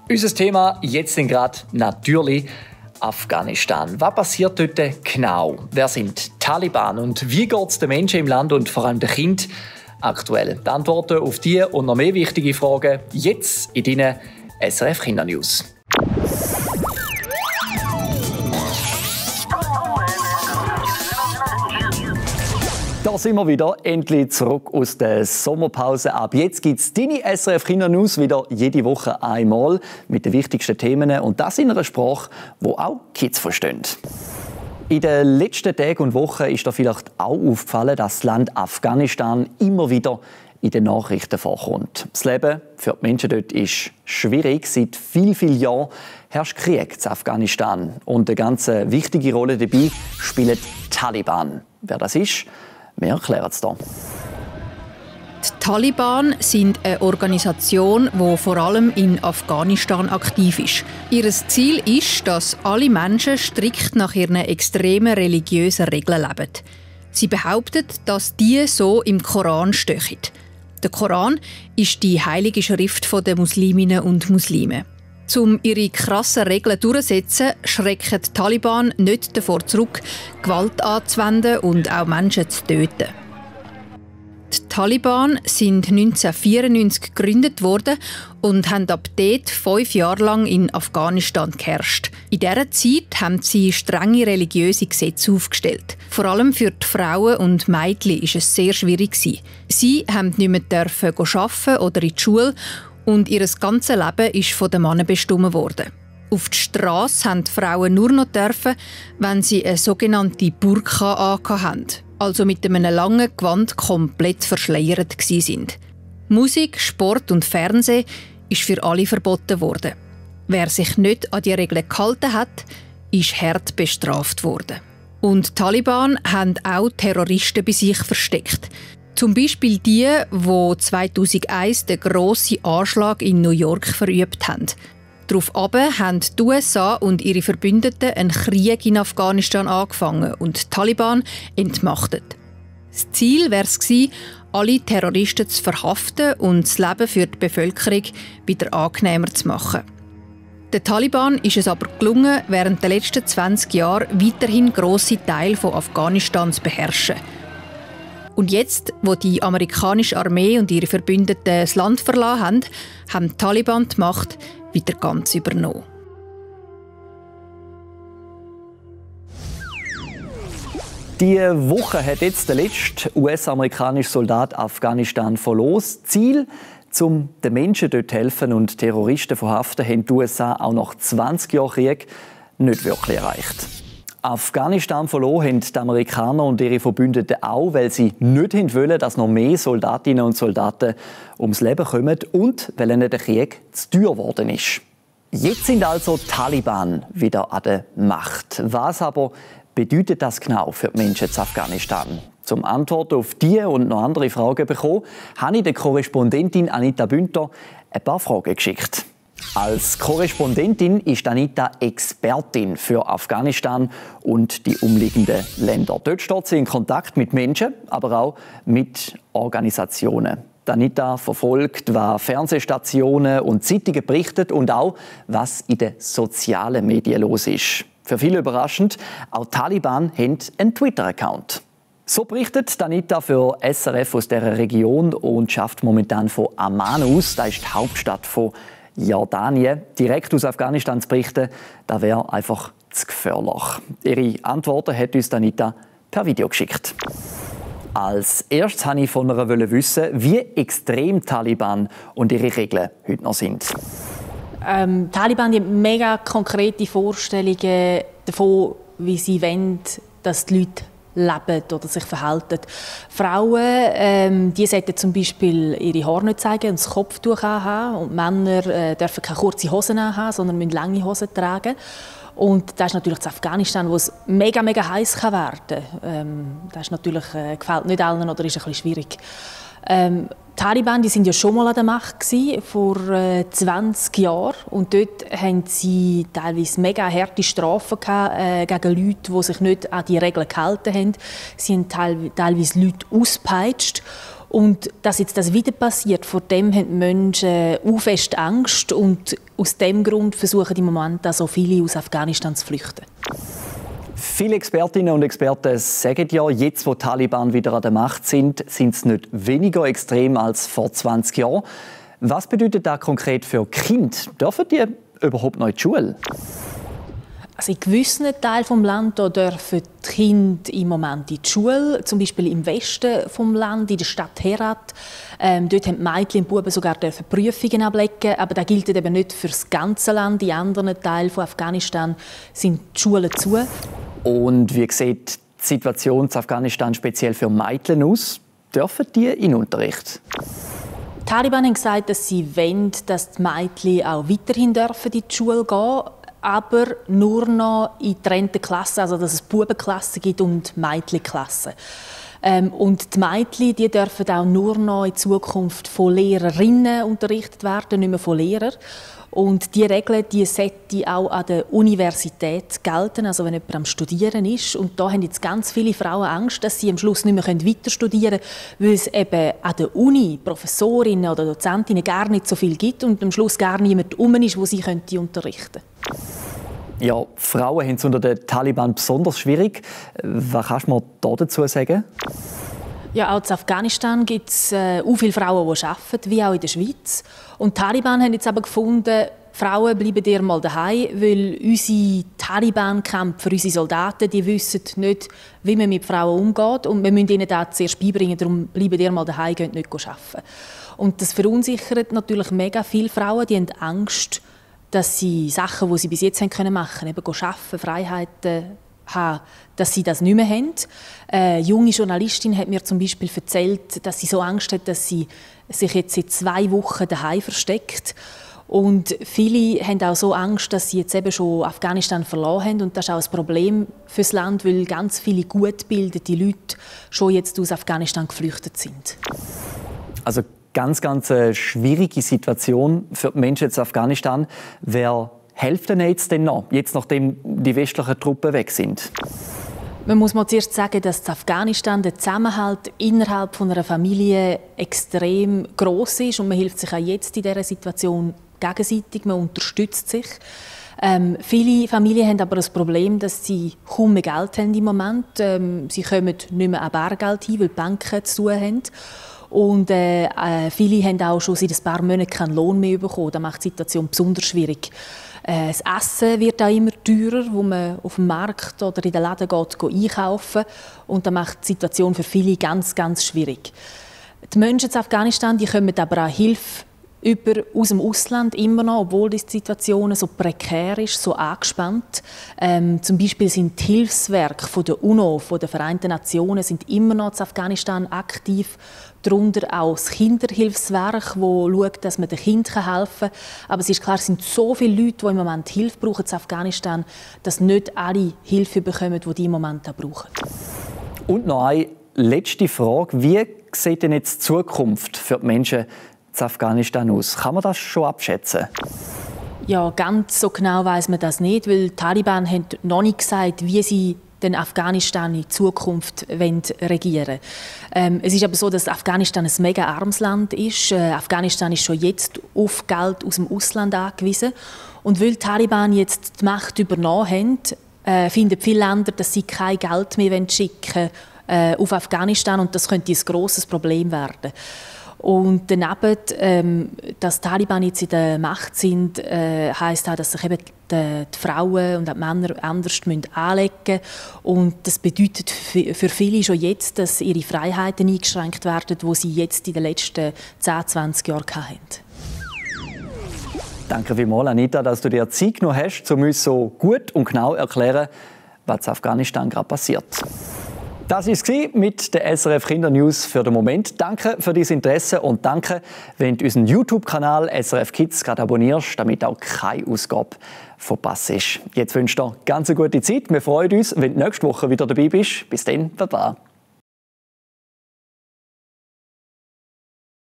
Unser Thema jetzt gerade natürlich Afghanistan. Was passiert dort genau? Wer sind die Taliban und wie geht es den Menschen im Land und vor allem den Kindern aktuell? Die Antworten auf diese und noch mehr wichtige Fragen jetzt in deinen SRF Kindernews. Da sind wir wieder, endlich zurück aus der Sommerpause. Ab jetzt gibt es deine SRF Kindernews wieder jede Woche einmal mit den wichtigsten Themen und das in einer Sprache, die auch Kids verstehen. In den letzten Tagen und Wochen ist da vielleicht auch aufgefallen, dass das Land Afghanistan immer wieder in den Nachrichten vorkommt. Das Leben für die Menschen dort ist schwierig. Seit vielen Jahren herrscht Krieg in Afghanistan. Und eine ganz wichtige Rolle dabei spielen die Taliban. Wer das ist, wir erklären es hier. Die Taliban sind eine Organisation, die vor allem in Afghanistan aktiv ist. Ihr Ziel ist, dass alle Menschen strikt nach ihren extremen religiösen Regeln leben. Sie behaupten, dass die so im Koran stehen. Der Koran ist die heilige Schrift der Musliminnen und Muslime. Um ihre krassen Regeln durchzusetzen, schrecken die Taliban nicht davor zurück, Gewalt anzuwenden und auch Menschen zu töten. Die Taliban sind 1994 gegründet worden und haben ab dort 5 Jahre lang in Afghanistan geherrscht. In dieser Zeit haben sie strenge religiöse Gesetze aufgestellt. Vor allem für die Frauen und Mädchen war es sehr schwierig. Sie haben nicht mehr arbeiten oder in die Schule und ihr ganzes Leben ist von den Männern bestimmt worden. Auf die Strasse haben die Frauen nur noch dürfen, wenn sie eine sogenannte Burka anhatten, also mit einem langen Gewand komplett verschleiert waren. Musik, Sport und Fernsehen ist für alle verboten worden. Wer sich nicht an die Regeln gehalten hat, ist hart bestraft worden. Und die Taliban haben auch Terroristen bei sich versteckt. Zum Beispiel die 2001 den grossen Anschlag in New York verübt haben. Daraufhin haben die USA und ihre Verbündeten einen Krieg in Afghanistan angefangen und die Taliban entmachtet. Das Ziel wäre es gewesen, alle Terroristen zu verhaften und das Leben für die Bevölkerung wieder angenehmer zu machen. Den Taliban ist es aber gelungen, während der letzten 20 Jahre weiterhin grosse Teile von Afghanistan zu beherrschen. Und jetzt, wo die amerikanische Armee und ihre Verbündeten das Land verlassen haben, haben die Taliban die Macht wieder ganz übernommen. Diese Woche hat jetzt der letzte US-amerikanische Soldat Afghanistan verloren. Ziel, um den Menschen dort zu helfen und Terroristen verhaften, haben die USA auch nach 20 Jahren Krieg nicht wirklich erreicht. Afghanistan verloren haben die Amerikaner und ihre Verbündeten auch, weil sie nicht wollen, dass noch mehr Soldatinnen und Soldaten ums Leben kommen und weil ihnen der Krieg zu teuer geworden ist. Jetzt sind also die Taliban wieder an der Macht. Was aber bedeutet das genau für die Menschen in Afghanistan? Zum Antworten auf diese und noch andere Fragen bekommen, habe ich der Korrespondentin Anita Bünter ein paar Fragen geschickt. Als Korrespondentin ist Anita Expertin für Afghanistan und die umliegenden Länder. Dort steht sie in Kontakt mit Menschen, aber auch mit Organisationen. Anita verfolgt, was Fernsehstationen und Zeitungen berichten und auch, was in den sozialen Medien los ist. Für viele überraschend, auch die Taliban haben einen Twitter-Account. So berichtet Anita für SRF aus dieser Region und schafft momentan von Amman aus. Das ist die Hauptstadt von Jordanien. Direkt aus Afghanistan zu berichten, das wäre einfach zu gefährlich. Ihre Antworten hat uns Anita per Video geschickt. Als erstes wollte ich von ihr wissen, wie extrem die Taliban und ihre Regeln heute noch sind. Die Taliban haben mega konkrete Vorstellungen davon, wie sie wollen, dass die Leute leben oder sich verhalten. Frauen die sollten zum Beispiel ihre Haare nicht zeigen und das Kopftuch anhaben. Und Männer dürfen keine kurzen Hosen anhaben, sondern müssen lange Hosen tragen. Und das ist natürlich in Afghanistan, wo es mega heiß werden kann. Das ist natürlich, gefällt nicht allen oder ist ein bisschen schwierig. Die Taliban, die sind ja schon mal an der Macht gewesen, vor 20 Jahren. Und dort haben sie teilweise mega harte Strafen gehabt, gegen Leute, die sich nicht an die Regeln gehalten haben. Sie haben teilweise Leute ausgepeitscht. Und dass jetzt das wieder passiert, vor dem haben die Menschen fest Angst und aus dem Grund versuchen im Moment auch so viele aus Afghanistan zu flüchten. Viele Expertinnen und Experten sagen ja, jetzt wo die Taliban wieder an der Macht sind es nicht weniger extrem als vor 20 Jahren. Was bedeutet das konkret für Kinder? Dürfen die überhaupt noch in die Schule? Also in gewissen Teilen des Landes dürfen die Kinder im Moment in die Schule, zum Beispiel im Westen des Landes, in der Stadt Herat. Dort haben die Mädchen und Buben sogar Prüfungen ablegen, aber das gilt eben nicht für das ganze Land. In anderen Teilen von Afghanistan sind die Schulen zu. Und wie sieht die Situation in Afghanistan speziell für Mädchen aus? Dürfen die in den Unterricht? Die Taliban haben gesagt, dass sie wollen, dass die Mädchen auch weiterhin in die Schule gehen dürfen, aber nur noch in getrennten Klassen, also dass es Bubenklassen gibt und Mädchenklassen. Und die Mädchen die dürfen auch nur noch in Zukunft von Lehrerinnen unterrichtet werden, nicht mehr von Lehrern. Und diese Regeln die sollten auch an der Universität gelten, also wenn jemand am Studieren ist. Und da haben jetzt ganz viele Frauen Angst, dass sie am Schluss nicht mehr weiter studieren können, weil es eben an der Uni Professorinnen oder Dozentinnen gar nicht so viel gibt und am Schluss gar niemand ist, wo sie unterrichten können. Ja, Frauen haben es unter den Taliban besonders schwierig. Was kannst du mir dazu sagen? Ja, auch in Afghanistan gibt es viele Frauen, die arbeiten, wie auch in der Schweiz. Und die Taliban haben jetzt aber gefunden, Frauen bleiben dir mal daheim, weil unsere Taliban-Kämpfer, unsere Soldaten, die wissen nicht, wie man mit Frauen umgeht. Und wir müssen ihnen das zuerst beibringen, darum bleiben dir mal daheim, gehen nicht arbeiten. Und das verunsichert natürlich mega viele Frauen, die haben Angst, dass sie Sachen, die sie bis jetzt machen können, eben arbeiten, Freiheiten haben, dass sie das nicht mehr haben. Eine junge Journalistin hat mir zum Beispiel erzählt, dass sie so Angst hat, dass sie sich jetzt seit 2 Wochen daheim versteckt. Und viele haben auch so Angst, dass sie jetzt eben schon Afghanistan verloren haben. Und das ist auch ein Problem für das Land, weil ganz viele gut gebildete Leute schon jetzt aus Afghanistan geflüchtet sind. Also ganz schwierige Situation für die Menschen in Afghanistan. Wer hilft denn jetzt noch, jetzt nachdem die westlichen Truppen weg sind? Man muss mal zuerst sagen, dass in Afghanistan der Zusammenhalt innerhalb von einer Familie extrem gross ist und man hilft sich auch jetzt in dieser Situation gegenseitig, man unterstützt sich. Viele Familien haben aber das Problem, dass sie kaum mehr Geld haben im Moment. Sie kommen nicht mehr an Bargeld hin, weil die Banken zu tun haben. Und viele haben auch schon seit ein paar Monaten keinen Lohn mehr bekommen. Das macht die Situation besonders schwierig. Das Essen wird auch immer teurer, wo man auf dem Markt oder in den Läden geht einkaufen. Und das macht die Situation für viele ganz schwierig. Die Menschen in Afghanistan die kommen aber auch Hilfe aus dem Ausland immer noch, obwohl die Situation so prekär ist, so angespannt. Zum Beispiel sind die Hilfswerke von der UNO, von den Vereinten Nationen, sind immer noch in Afghanistan aktiv. Darunter auch das Kinderhilfswerk, das schaut, dass man den Kindern helfen kann. Aber es ist klar, es sind so viele Leute, die im Moment Hilfe brauchen in Afghanistan, dass nicht alle Hilfe bekommen, die im Moment auch brauchen. Und noch eine letzte Frage. Wie sieht denn jetzt die Zukunft für die Menschen in Afghanistan aus? Kann man das schon abschätzen? Ja, ganz so genau weiss man das nicht, weil die Taliban haben noch nicht gesagt, wie sie den Afghanistan in Zukunft regieren wollen. Es ist aber so, dass Afghanistan ein mega armes Land ist. Afghanistan ist schon jetzt auf Geld aus dem Ausland angewiesen. Und weil die Taliban jetzt die Macht übernommen haben, finden viele Länder, dass sie kein Geld mehr schicken auf Afghanistan. Und das könnte ein grosses Problem werden. Und daneben, dass die Taliban jetzt in der Macht sind, heisst auch, dass sich eben die Frauen und die Männer anders anlegen müssen. Und das bedeutet für viele schon jetzt, dass ihre Freiheiten eingeschränkt werden, die sie jetzt in den letzten 10-20 Jahren hatten. Danke vielmals, Anita, dass du dir Zeit genommen hast, um uns so gut und genau zu erklären, was in Afghanistan gerade passiert. Das war es mit den SRF Kinder News für den Moment. Danke für dein Interesse und danke, wenn du unseren YouTube-Kanal SRF Kids gerade abonnierst, damit auch keine Ausgabe verpasst ist. Jetzt wünsche ich dir ganz eine gute Zeit. Wir freuen uns, wenn du nächste Woche wieder dabei bist. Bis dann, Baba.